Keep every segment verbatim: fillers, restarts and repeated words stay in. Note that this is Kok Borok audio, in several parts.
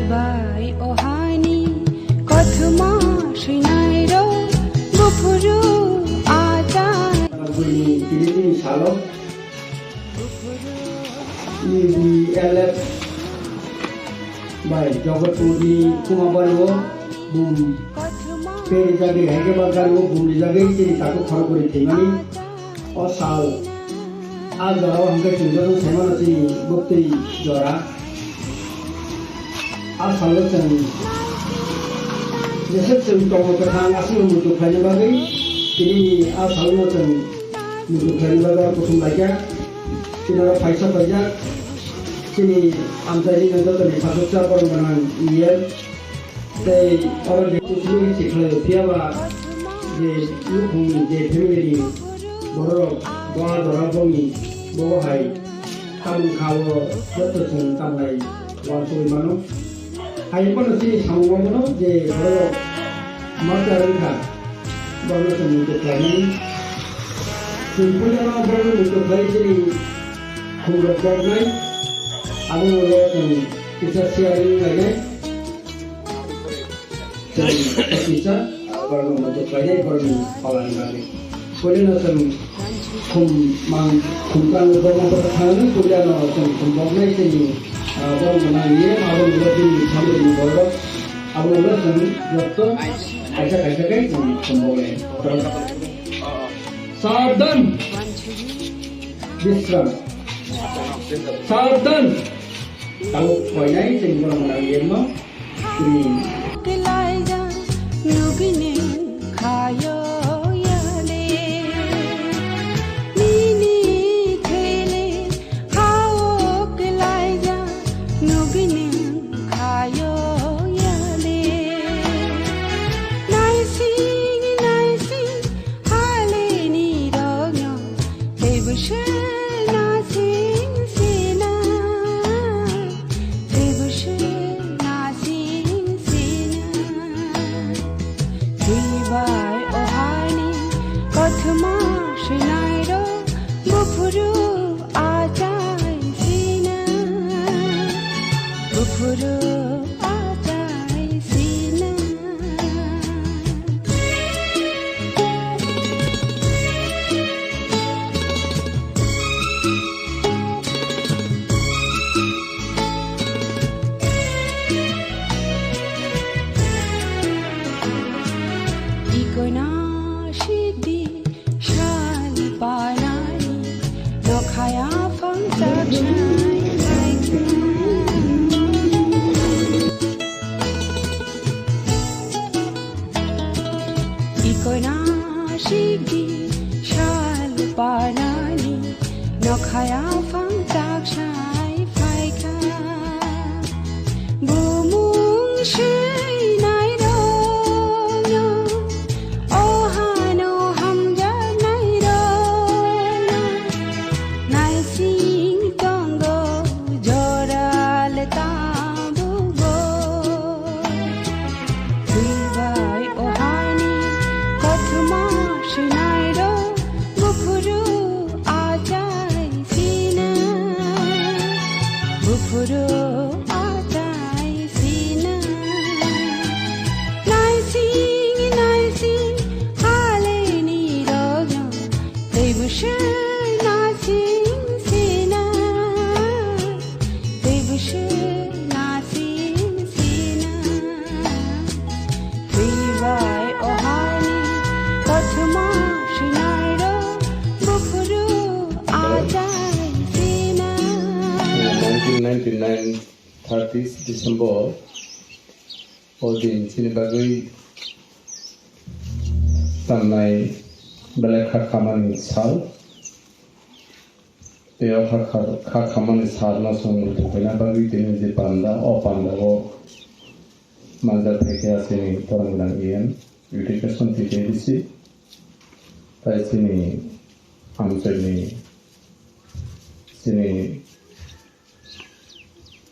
Bai ohani kothoma swinai rok buphuru achai. Buini tini tini salo E B L F bai Jagat Modi Kumabaro bum peri jagwi haikhe ba garo bumni jagwi chini takhuk khorokbrwi thwimani. O sal a jorao hwnkhe chwng joto saimano chini buktwi jora. A salo chwng jeswk chwng tongo kwthang aswkno muitu khlaina bagwi tini a salono chwng muitu khlaina bagwi oro kuthum laikha. Chini oro phaisa paijak chini amchaini jotoni khachuksa borok gwnang E M. Tei oro je kuchukni se khlaio, phiya ba je nukhungni, je family ni bororok bo a jora bongni bo hai tamni kha o joto chwng tamlai uansugwi mano. Hai phano chini samung mano je bororok ma cha wngkha, borokno chwng muitu khlainani. Chwng puilano borokno muitu khlai chini khumrok bornai, abono ulo chwng kisa sharing lainai. Chwng kisa borokno muitu khlainai borokni phalani bagwi. Puilano chwng khum mang, khum kang borokno borok thangwi puilano chwng khum boknai chini, ah, borokno nangwi abono ulo bini samungni borok. Abono ulo chwng joto kaisa kaisa khe chwng khum boknai. Sabdan! Bisram! Sabdan! Tabuk koinai chwng borokno nangwi no. Kelaija nugini khayo yale. Nini thele hao kelaija nugini khayo yale. Naising naising haleni rogno teibo se nasing sina. Teibo se nasing sina. Twibai ohani kothoma swinairo buphuru achai sina. Buphuru achai sina. Ikoina sikdi sal panani nokhaya phang chak sai phaikha. Ikoina sikdi sal panani nokhaya phang chak sai phaikha. Bumung swinai rokno ohano hamjaknai rokno naising tongo joral tabukbo. Twibai ohani kothoma swinairo buphuru achai sina. Buphuru achai sina. Naising naising haleni rogno teibo se nasing sina. Teibo se nasing sina. Twibai ohani kothoma swinairo buphuru achai sina. Nineteen ninety-nine, thirty December, o din chini bagwi tamnai belai kha khamani sal. Tei o kha, kha, kha khamani salno chwng muitu khaina bagwi tini je panda, o pandao manjak phaikha chini borok gwnang E M, Education tei A D C, tei chini amchaini Chini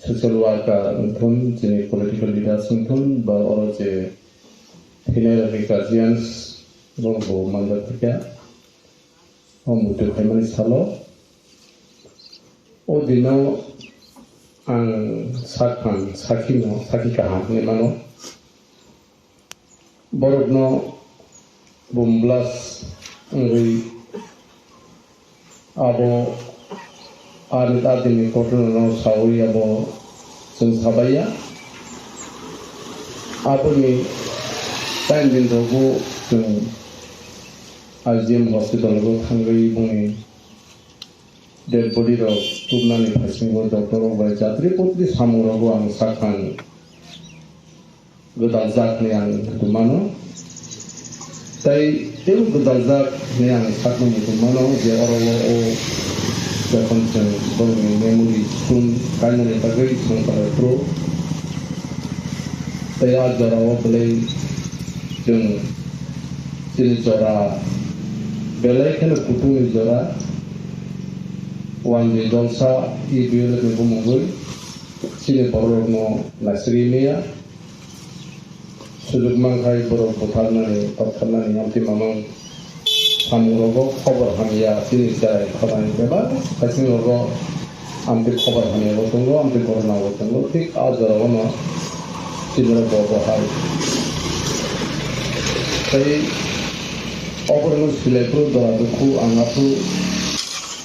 social worker wngthun, chini political leaders wngthun, ba oro je thwinai rokni guardians rok bo manjak thwikha. O muitu khaimani salo o dino ang sakphang sakhi no, sakhi kaham hinwi mano. Borokno bumblast wngwi abo ani adini kotorno sawi abo chwng sabaiya. Aboni time din rogo chwng R G M hospital rogo thangwi boni dead body rok tubnani phaisingbo doctor rok bai jatri putri samung rogo ang sakhan gwdal jak hinwi ang muitu mano. Tai teibo gwdal jak hinwi ang sakno muitu mano je oro o, o jokhon chwng borokni memory stone kainani bagwi thang kha phuru. Tai a jora o belai chwng chini jora belai kheno kutung ni jora wanjwi dolsa E B L F ni bumungwi chini borok rokno naisingwi maya. Sujuk mankhai borok butharnani, toktarnani, amtwi mamang samung rogo khobor hamya chini cherai khorang bebak saichung rogo amtwi khobor hamya bo tongo, amtwi corona bo tongo, thik a jora o no chini rok bo bo hai. Tai oborno silai phuru jora dukhu ang aphuru,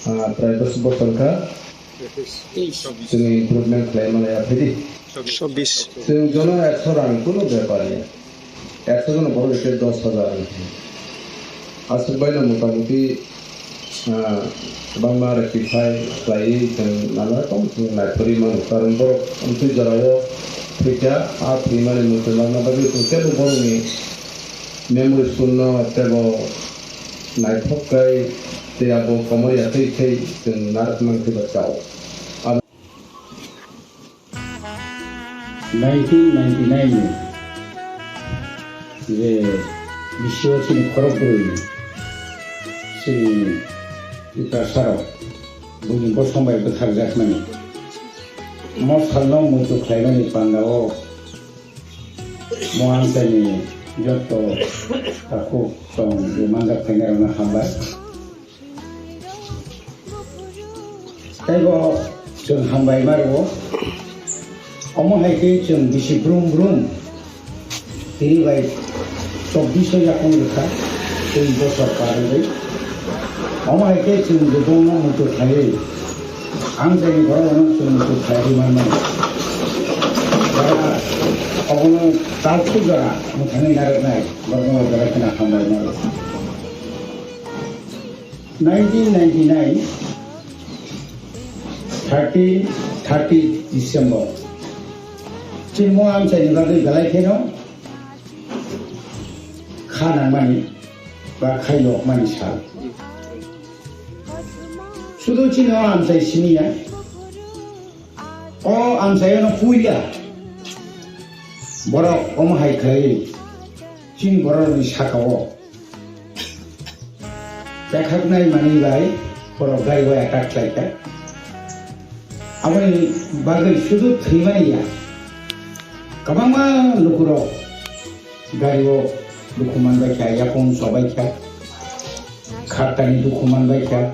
ah, prai dos bosor kha. Chwng improvement khlai mani ya phidi. Chobbish. Chwng jono ekso rang kuno bepar ya. Ekso jono borok ekhe dos hajar. Aswk bai no motamuti, ah, kwbangma rectify khlaiwi chwng nana tong chwng naiphorwi mano. Karon borok amtwi jorao thwikha, a thwimani muchungmarna bagwi chwng teibo borokni memory stone no teibo naithok khe tei abo komor ya tei khe chwng narwkna khe ba chao. Nineteen ninety-nine ni je bisio chini khorokbrwi chini Tiprasarok buini bosong bai bwtharjakmani, mo salno muitu khlaimani pandao mo amchaini jotto takhuk tong je manjak phainairokno hambai. Teibo chwng hambai ma rwo. Omo hai khe chwng bisi brum brum tini bai chobbish o yakung rwkha, tei bosor par wngwi. Omo hai khe chwng je bongno muitu khlaiwi amchaini borok rokno chwng muitu khlaiwi man mano. Jora obono talsuk jora mwthangwi narwknai borokno jora kheno hambai ma rwo. Nineteen ninety-nine, thirty, thirty December. Chini mo amchaini bagwi belai kheno kha nangmani ba khai lokmani sal. Sudu chini o amchai siniya. O amchaiono puila borok omo hai khlaiwi chini borokni sakao Pekhaknai manwi bai borok gari o attack khlaikha. Aboni bagwi sudu thwimani ya. Kwbangma lukurok gari o dukhu manbaikha, yapung chobaikha, khartani dukhu manbaikha.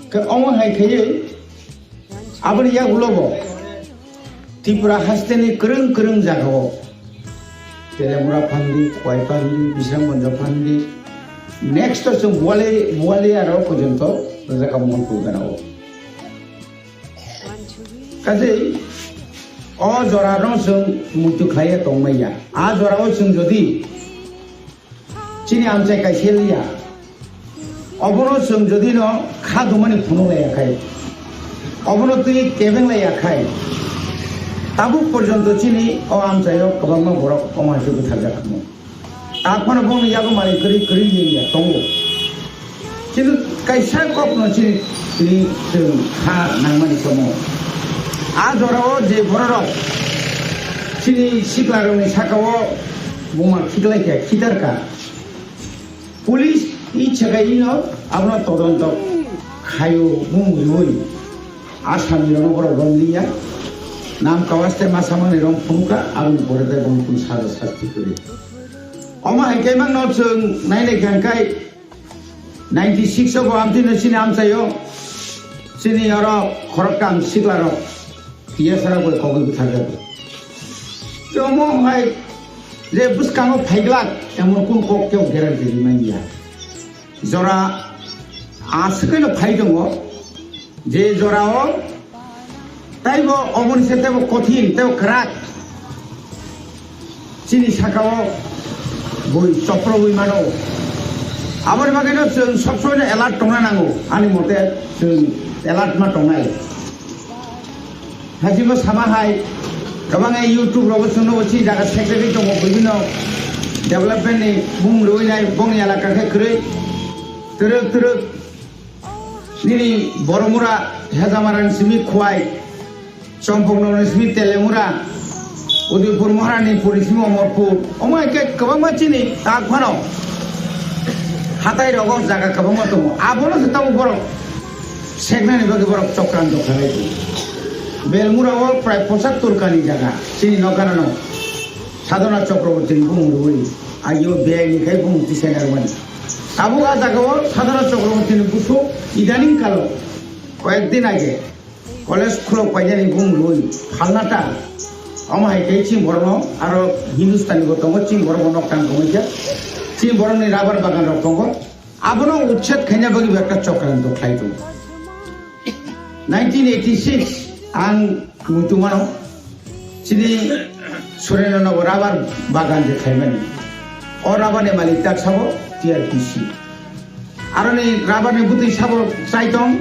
Khe omo hai khaiwi Aboni yagulo bo Tripura hasteni kwrwng kwrwng jagao Telemura phamdi, Khowai phamdi, Bisramganj phamdi, next to chwng Buwali, Buwali aro porjonto rwjakha Mohanpur ganao. Kaje o jorano chwng muitu khlaiya tongmaya. A jorao chwng jodi Chini amchai kaisa liya. Obono chwng jodi no kha dumani phunuk laiya khai, obono twi kebeng laiya khai, tabuk porjonto chini o amchaio kwbangma borok omo hai khe butharjak tongo. Takhwno bongni yago manwi kwrwi kwrwi liya tongo. Kintu kaisa kokno chini tini chwng kha nangmani chomo. A jorao je bororok chini siklarokni sakao buma khiklaikha, khitarkha. Police ichha khaino abono todonto Khayo mung riwi Assamni rong borok romliya. Nam kawaste masamani rong phunukha, aboni pore tei bong tun saja sasti kwrwi. Omo hai khe mangno chwng nainai kha hwnkhe ninety six o bo amtwino chini amchaio chini oro khoroktham siklarok tiyasara bai kogwi bwtharjago. Tei omo hai je bwskango phaiglak emon kun kok kebo guarantee rimanya. Jora aswkeno phai tongo, je jorao taibo oboni se taibo kothin, taibo kwrak chini sakao bui choprogwi mano. Aboni bagwino chwng sob somoino alert tongna nango, ani mote chwng alert ma tongnai. Hajimo sama hai, kwbangma YouTube rogo chwngno bo chini jaga secretary tongo, bibino development ni bung rwinai bongni elaka khe kwrwi twrwk twrwk nini Boromura, Hejamarani simi Khwai, Chompoknogorni simi Telemura, Udaipur Maharani puri simi Omorpur, omo hai khe kwbangma chini tak phano hatai rogo jaga kwbangma tongo, abono se tabuk borok seknani bagwi borok chokranto khlai tongo. Belmura o prai pochattor kani jaga chini nokhanano Sadhana Chakrabortini bumung rwui agio biyai ni khai bumung tisai narwmani. Tabuk a jaga o Sadhana Chakrabortini busuk idaning kalo koyek din age college khulok painani bumung rwui phalnata omo hai khe chini borokno aro Hindustani bo tongo, chini borok bo nok tang tongwi khe chini borokni rubber bagan rok tongo. Abono uchet khaina bagwi bo ekta chokranto khlai tongo. Nineteen eighty six ang muitu mano chini Surendra Nagar rubber bagan je khlaimani. O rubber ni malik tak sabo T R P C. Aroni rubber ni bwtwi sabo chai tong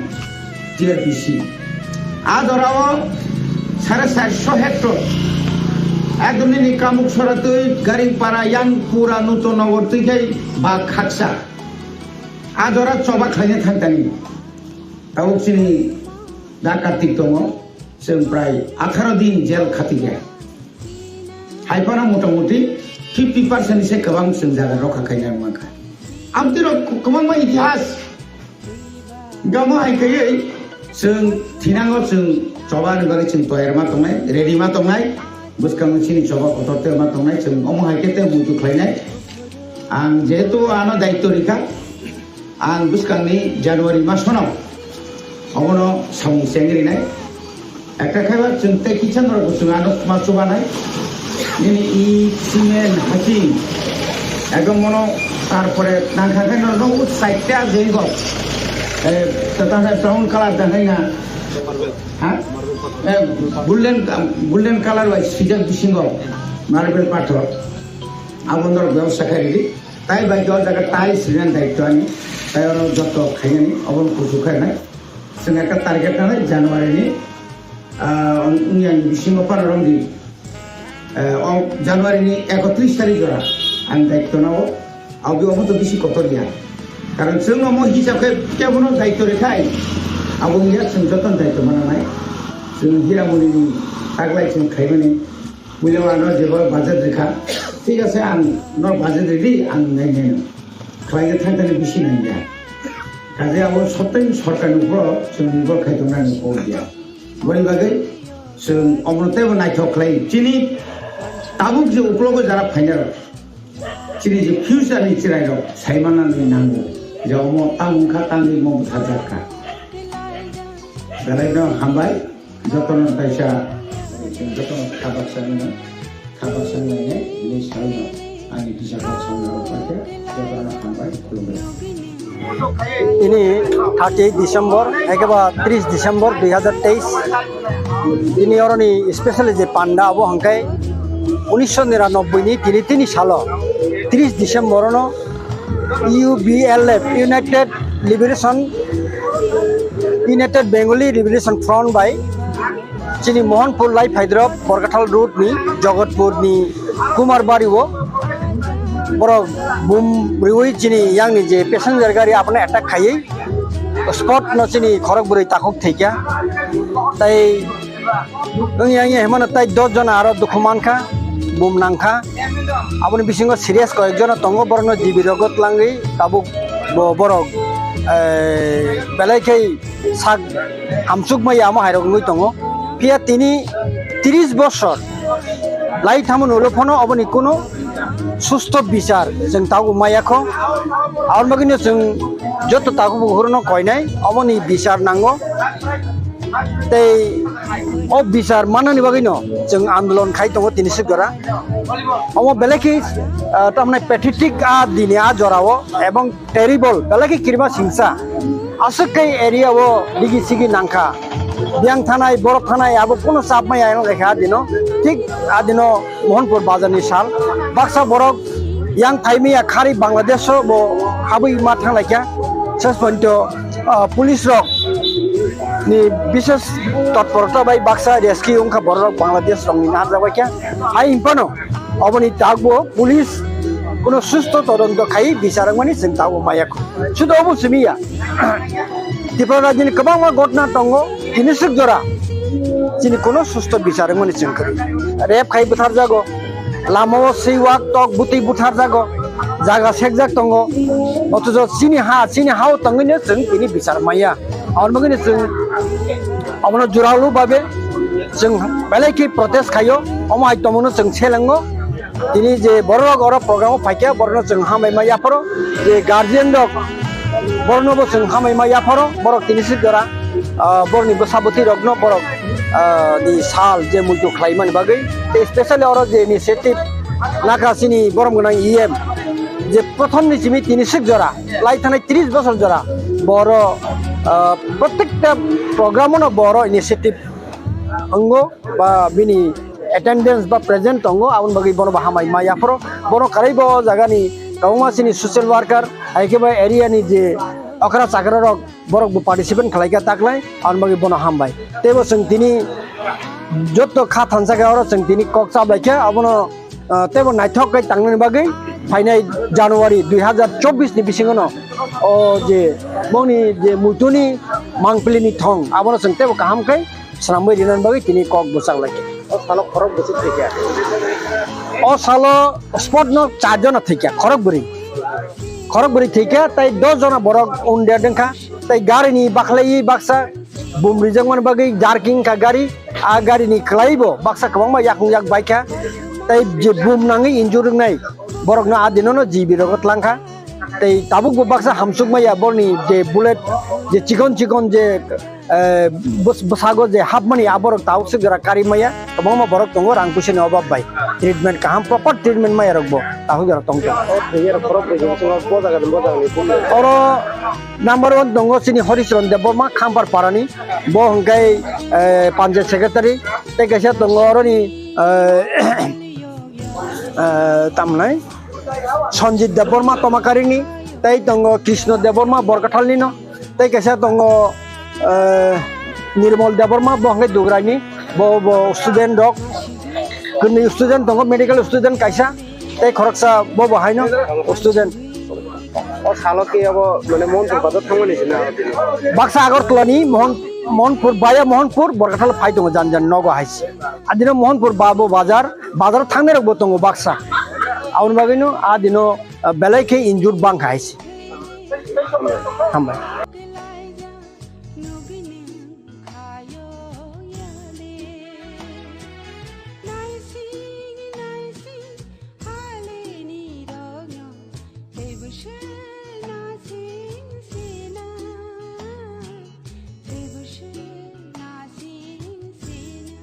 T R P C. A jora o sare sar sho hectare. Ekdom nini Kamuk Soratwi, Garingpara, Yangpura, Nuton Nagar twi khai bag khaksa. A jora choba khlaina thang tani. Tabuk chini da Kartik tongo, chwng prai atharo din jail khatikha. Hai phano mota moti fifty percent ni se kwbang chwng jaga rokha khaina mankha. Amtwi rok kwbangma itihas. Gamo hai khaiwi chwng thinango chwng choba ni bagwi chwng toyar ma tongnai, ready ma tongnai. Bwskango chini choba kotor tei ma tongnai, chwng omo hai khe tei muitu khlainai. Ang jehetu ano daityo rikha, ang bwskangni January masono obono samung chengrinai. Ekta khaiba chwng tei kisa norok bo chwng ano ma chubanai. Nini i cement haching ekdom mono tarpore nangkha khe norok no side ta jenggo. Eh, tata hai brown color da hai na. Ha? Eh, golden, golden color bai sijak bisingo marble pathor. Abo norok bebasta khairidi. Tai bai o jaga tai sirinan daityo ani. Tai oro joto khainani, obo kusu khainai. Chwng ekta target nanai January ni, ah, wngya ni bisingo para romdi. Eh, o January ni ekotris tarik jora ang daityo nao. Abo obo to bisi kotor ya. Karon chwng omo hisab khe kebono daityo rekhai. Abo wngya chwng joto daityo mananai. Chwng Hiramuni ni taglai chwng khaimani. Buino ano jebo budget rikha, thik ase, ang no budget ridi, ang nai nai no. Khlai thang thani bisi nai ya. Kaje abo sottoi sorkar ni upor chwng nirbhor khai tong nani kok ya. Boni bagwi chwng omono teibo naithok khlai. Chini tabuk je uklogo jara phaina rok, chini je future ni chwrai rok sai manna ni nango. Je omo tamo wngkha, tamo omo bwtharjak kha. Belai no hambai. Jotono kaisa, jotono kha baksa nang, kha baksa nang nai, bini salno ani kisa kok songno rok paikha, jotono hambai, khulumbai. Ini thirty eight December, ekeba tris December dui hazar teis. Ini oroni specially je panda abo hwnkhe unisho niranobboi ni tini tini salo tris December ono U B L F, United Liberation, United Bengali Liberation Front bai chini Mohanpur lai phaidrop Borkathal road ni Jogotpur ni Kumar Bari o borok bum riwi chini yang ni je passenger gari apna attack khaiwi spot no chini khorok bwrwi takhuk thwikya. Tai wngya wngya himano tai dos jona aro dukhu mankha, bum nangkha. Aboni bisingo serious koyek jona tongo, borokno G B rogo twlangwi tabuk bo borok eh, belai khe sak hamsukmaya amo hairok wngwi tongo. Phiya tini tris bosor lai thangmani ulo phano oboni kuno susto bichar chwng tabuk maya kho. Aboni bagwino chwng joto tabuk bukhurokno koinai oboni bichar nango. Tei o bichar mannani bagwino chwng andolon khai tongo tini sik jora. Omo belai khe, ah, tamni pathetic a dini a jorao ebong terrible, belai khe kirima singsa. Aswk khe area o digi sigi nangkha. Biyang thanai, borok thanai, abo kuno chap maya wng lekha adino. Thik adino Mohanpur bazar ni sal. Baksa borok yang thaimaya khari Bangladesh o bo habwi ma thang laikha. Ses ponto, ah, police rok ni bishes totporota bai baksa rescue wngkha borok Bangladesh rok ni naharjak bai kha. Hai himpano oboni tabuk police kuno susto todonto khai bichar wngmani chwng tabuk maya kho. Sudo obo simi ya. Tripura rajyoni kwbangma ghotna tongo, tini sik jora chini kuno susto bichar wngmani chwng kwrwi. Rep khai butharjago, lamao swiwak tok butwi butharjago, jaga sekjak tongo, othocho chini ha, chini ha-o tongwino chwng tini bichar maya. Aboni bagwino chwng obono juralu babe chwng belai khe protest khaio, omo hai tongmano chwng selengo. Tini je borok oro program o phaikha, borokno chwng hambai ma yapharo, je guardian rok borokno bo chwng hambai ma yapharo, borok tini sik jora, ah, borokni bwsa bwtwi rokno borok, ah, ni sal je muitu khlaimani bagwi, tei specially oro je initiative naka chini borom gwnang E M, je prothom ni simi tini sik jora, lai thanai tris bosor jora, boro, ah, protekta program o no boro initiative wngo ba bini attendance ba present tongo, aboni bagwi bono bo hambai ma yapharo. Bono karwi bo jagani kwbangma chini social worker, hai khe ba area ni je okra chakra rok, borok bo participate khlai kha taklai, aboni bagwi bono hambai. Tei bo chwng tini jotto kha thansa khe oro chwng tini kok chap lai kha, abono, ah, tei bo naithok khe tangnani bagwi phainai January dui hazar chobbish ni bisingo no o je bongni je muituni mangpili ni thong abono chwng tei bo kaham khe swnamwi rinani bagwi tini kok bwchak lai kha. O salo khorok bwswk thwikha? O salo spot no char jona thwikha, khorok bwrwi. Khorok bwrwi thwikha, tei dos jona borok wounded wngkha. Tei gari ni bakhlaiwi baksa bum rijakmani bagwi jerking kha gari. A gari ni kwlaibo baksa kwbangma yakung yak baikha. Tei je bum nangwi injure wngnai borokno a dinono G B rogo tlangkha. Tei tabukbo baksa hamsukmaya borni je bullet, je chikon chikon je eh, bws-, bwsago je hapmani aborok tabuk swk jora kari maya, kwbangma borok tongo rang puisani obab bai. Treatment kaham, proper treatment maya rokbo tabuk jora tong tongo. O thwinai rok khorok bwrwi chwng bo jaga ni, bo jaga ni bumung. Oro number one tongo chini Horicharan Debbarma, Khampar Parani, bo hwnkhe, eh, Panchayat Secretary, tei kaisa tongo oroni, eh, eh, tamnai Sanjit Debbarma Tomakarini, tei tongo Krishna Debbarma Borkathalnino, tei kaisa tongo, eh, Nirmal Debbarma bo hwnkhe Dugraini, bo, bo student rok, kwnwi student tongo, medical student kaisa, tei khoroksa bo bo haino student. O salo khe abo mane Mohanpur bazar thangmani se na? Baksa Agartala ni Mohan, Mohanpur via Mohanpur Borkathal phai tongo jan jan nogo hai se. Adino Mohanpur ba bo bazar, bazar thangnai rok bo tongo baksa. Aboni bagwi no adino, ah, belai khe injure bang kha hai se. Hambai. Haleni rogno, tebushe na sing sina, tebushe na sing sina.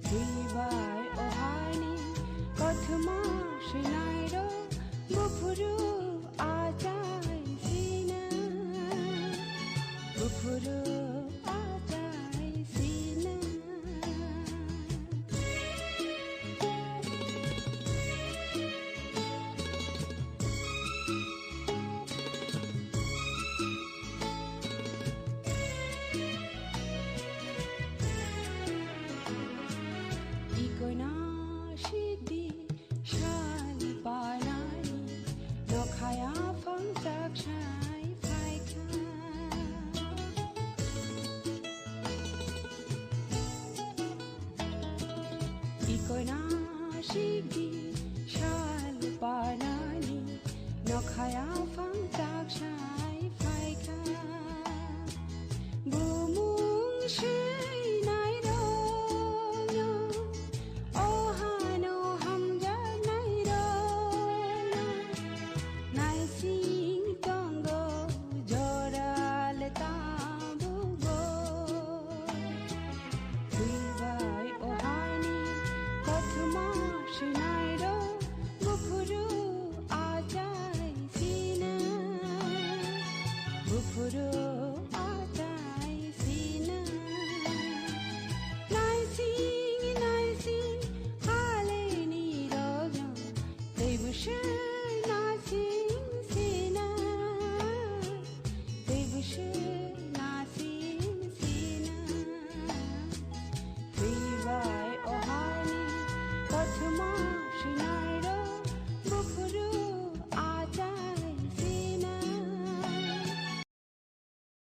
Sibai ohani kothoma sinai ro, bupuru achai sina. Phuru